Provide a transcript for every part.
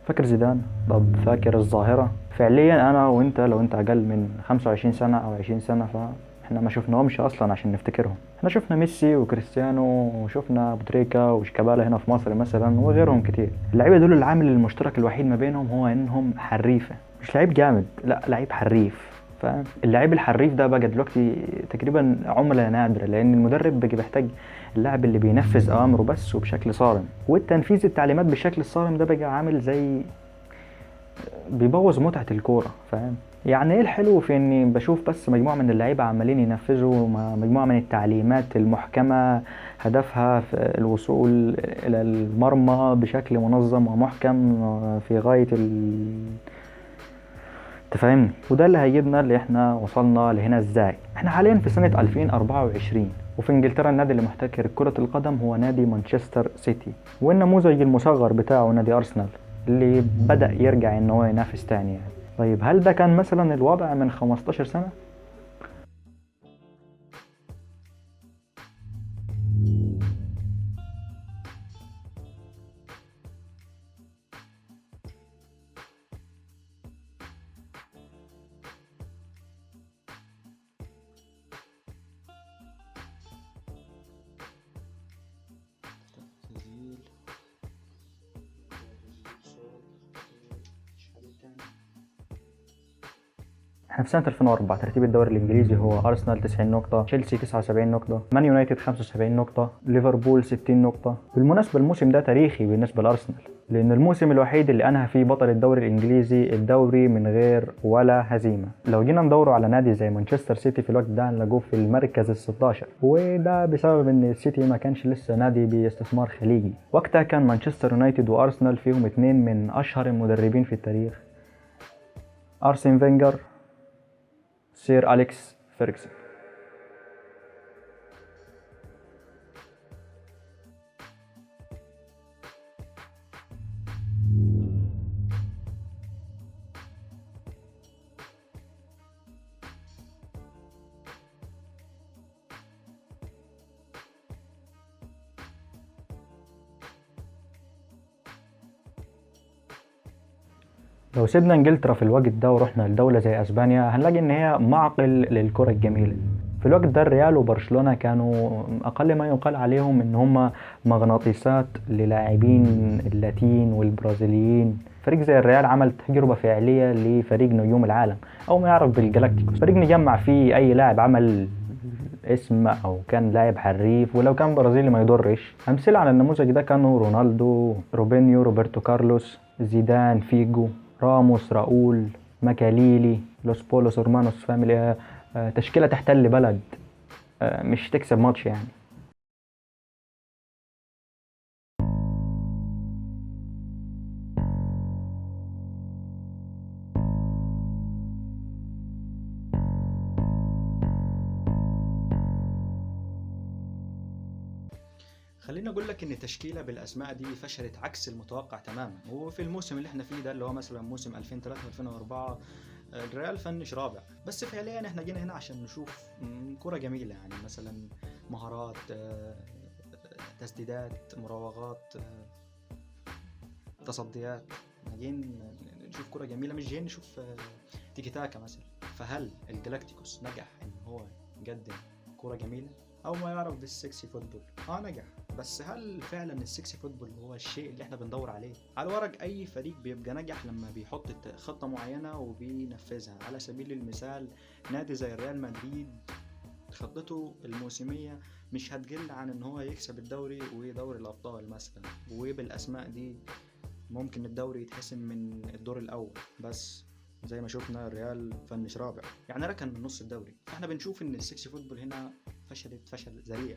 فاكر زيدان؟ طب فاكر الظاهرة؟ فعليا انا وانت لو انت اقل من 25 سنة او 20 سنة فاحنا ما شفناهمش اصلا عشان نفتكرهم. احنا شفنا ميسي وكريستيانو وشفنا ابو تريكة وشيكابالا هنا في مصر مثلا وغيرهم كتير. اللعيبة دول العامل المشترك الوحيد ما بينهم هو انهم حريفة، مش لعيب جامد، لا لعيب حريف. فاهم؟ اللعيب الحريف ده بقى دلوقتي تقريبا عملة نادرة، لأن المدرب بقى بيحتاج اللاعب اللي بينفذ أوامره بس وبشكل صارم، والتنفيذ التعليمات بالشكل الصارم ده بقى عامل زي بيبوظ متعة الكورة. فاهم؟ يعني ايه الحلو في اني بشوف بس مجموعة من اللعيبة عمالين ينفذوا مجموعة من التعليمات المحكمة هدفها في الوصول إلى المرمى بشكل منظم ومحكم في غاية تفهمني؟ وده اللي هيجيبنا اللي احنا وصلنا لهنا ازاي. احنا حاليا في سنة 2024، وفي انجلترا النادي اللي محتكر كرة القدم هو نادي مانشستر سيتي، والنموذج المصغر بتاعه نادي ارسنال اللي بدأ يرجع ان هو ينافس تاني يعني. طيب هل ده كان مثلا الوضع من 15 سنة؟ احنا في سنة 2004 ترتيب الدوري الإنجليزي هو أرسنال 90 نقطة، تشيلسي 79 نقطة، مان يونايتد 75 نقطة، ليفربول 60 نقطة. بالمناسبة الموسم ده تاريخي بالنسبة لأرسنال، لأن الموسم الوحيد اللي أنهى فيه بطل الدوري الإنجليزي الدوري من غير ولا هزيمة. لو جينا ندور على نادي زي مانشستر سيتي في الوقت ده نلاقوه في المركز ال16، وده بسبب إن السيتي ما كانش لسه نادي باستثمار خليجي. وقتها كان مانشستر يونايتد وأرسنال فيهم اتنين من أشهر المدربين في التاريخ، أرسين فينجر، سير أليكس فيرجسون. لو سيبنا انجلترا في الوقت ده ورحنا لدولة زي اسبانيا هنلاقي ان هي معقل للكرة الجميلة. في الوقت ده الريال وبرشلونة كانوا اقل ما يقال عليهم ان هم مغناطيسات للاعبين اللاتين والبرازيليين. فريق زي الريال عمل تجربة فعلية لفريق نجوم العالم او ما يعرف بالجلاكتيكوس، فريق نجمع فيه اي لاعب عمل اسم او كان لاعب حريف ولو كان برازيلي ما يضرش. امثلة على النموذج ده كانوا رونالدو، روبينيو، روبرتو كارلوس، زيدان، فيجو، راموس، راؤول، ماكاليلي، لوس بولوس هرمانوس. فاهم اللي هي تشكيلة تحتل بلد، مش تكسب ماتش يعني. خليني اقول لك ان التشكيلة بالاسماء دي فشلت عكس المتوقع تماما. وفي الموسم اللي احنا فيه ده اللي هو مثلا موسم 2003 2004 الريال فنش رابع، بس فعليا احنا جينا هنا عشان نشوف كرة جميلة، يعني مثلا مهارات، تسديدات، مراوغات، تصديات. احنا جايين نشوف كرة جميلة، مش جايين نشوف تيكي تاكا مثلا. فهل الجلاكتيكوس نجح ان هو يقدم كرة جميلة او ما يعرف بال sexy football؟ نجح، بس هل فعلا ال sexy football هو الشيء اللي احنا بندور عليه؟ على الورق اي فريق بيبقى نجح لما بيحط خطة معينة وبينفذها. على سبيل المثال نادي زي ريال مدريد خطته الموسمية مش هتقل عن ان هو يكسب الدوري ودوري الابطال مثلا، وبالاسماء دي ممكن الدوري يتحسم من الدور الاول، بس زي ما شفنا الريال فنش رابع، يعني ركن من نص الدوري. فاحنا بنشوف ان ال sexy football هنا فشلت فشل ذريع.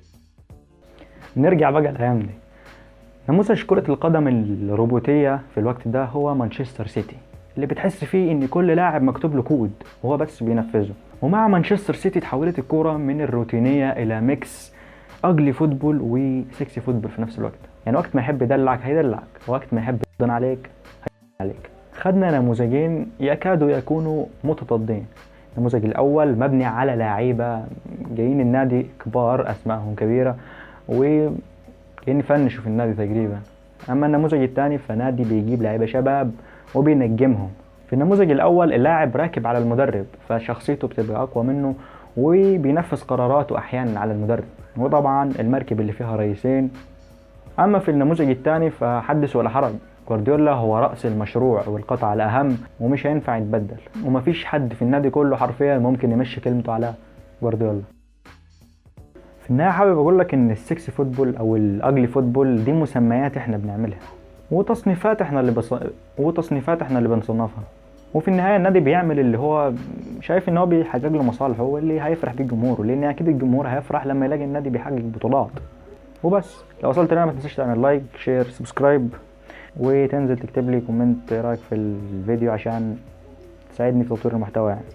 نرجع بقى الايام دي، نموذج كرة القدم الروبوتية في الوقت ده هو مانشستر سيتي، اللي بتحس فيه ان كل لاعب مكتوب له كود وهو بس بينفذه. ومع مانشستر سيتي تحولت الكورة من الروتينية الى mix ugly football و sexy football في نفس الوقت. يعني وقت ما يحب يدلعك هيدلعك، وقت ما يحب يضن عليك هيضن عليك. خدنا نموذجين يكادوا يكونوا متضادين. النموذج الأول مبني على لاعيبة جايين النادي كبار أسمائهم كبيرة وجايين يفنشوا في النادي تقريبا. اما النموذج الثاني فنادي بيجيب لعيبة شباب وبينجمهم. في النموذج الاول اللاعب راكب على المدرب، فشخصيته بتبقى اقوى منه وبينفذ قراراته احيانا على المدرب، وطبعا المركب اللي فيها رئيسين. اما في النموذج الثاني فحدث ولا حرج، جوارديولا هو رأس المشروع والقطعة الأهم ومش هينفع يتبدل، ومفيش حد في النادي كله حرفيا ممكن يمشي كلمته على جوارديولا. في النهاية حابب أقول لك إن ال sexy football أو ال ugly football دي مسميات إحنا بنعملها، وتصنيفات إحنا اللي بنصنفها، وفي النهاية النادي بيعمل اللي هو شايف إن هو بيحقق له مصالحه واللي هيفرح بيه جمهوره، لأن أكيد الجمهور هيفرح لما يلاقي النادي بيحقق بطولات. وبس، لو وصلت لهنا ما تنساش تعمل like، share، subscribe، وتنزل تكتب لي comment رايك في الفيديو عشان تساعدني في تطوير المحتوى يعني.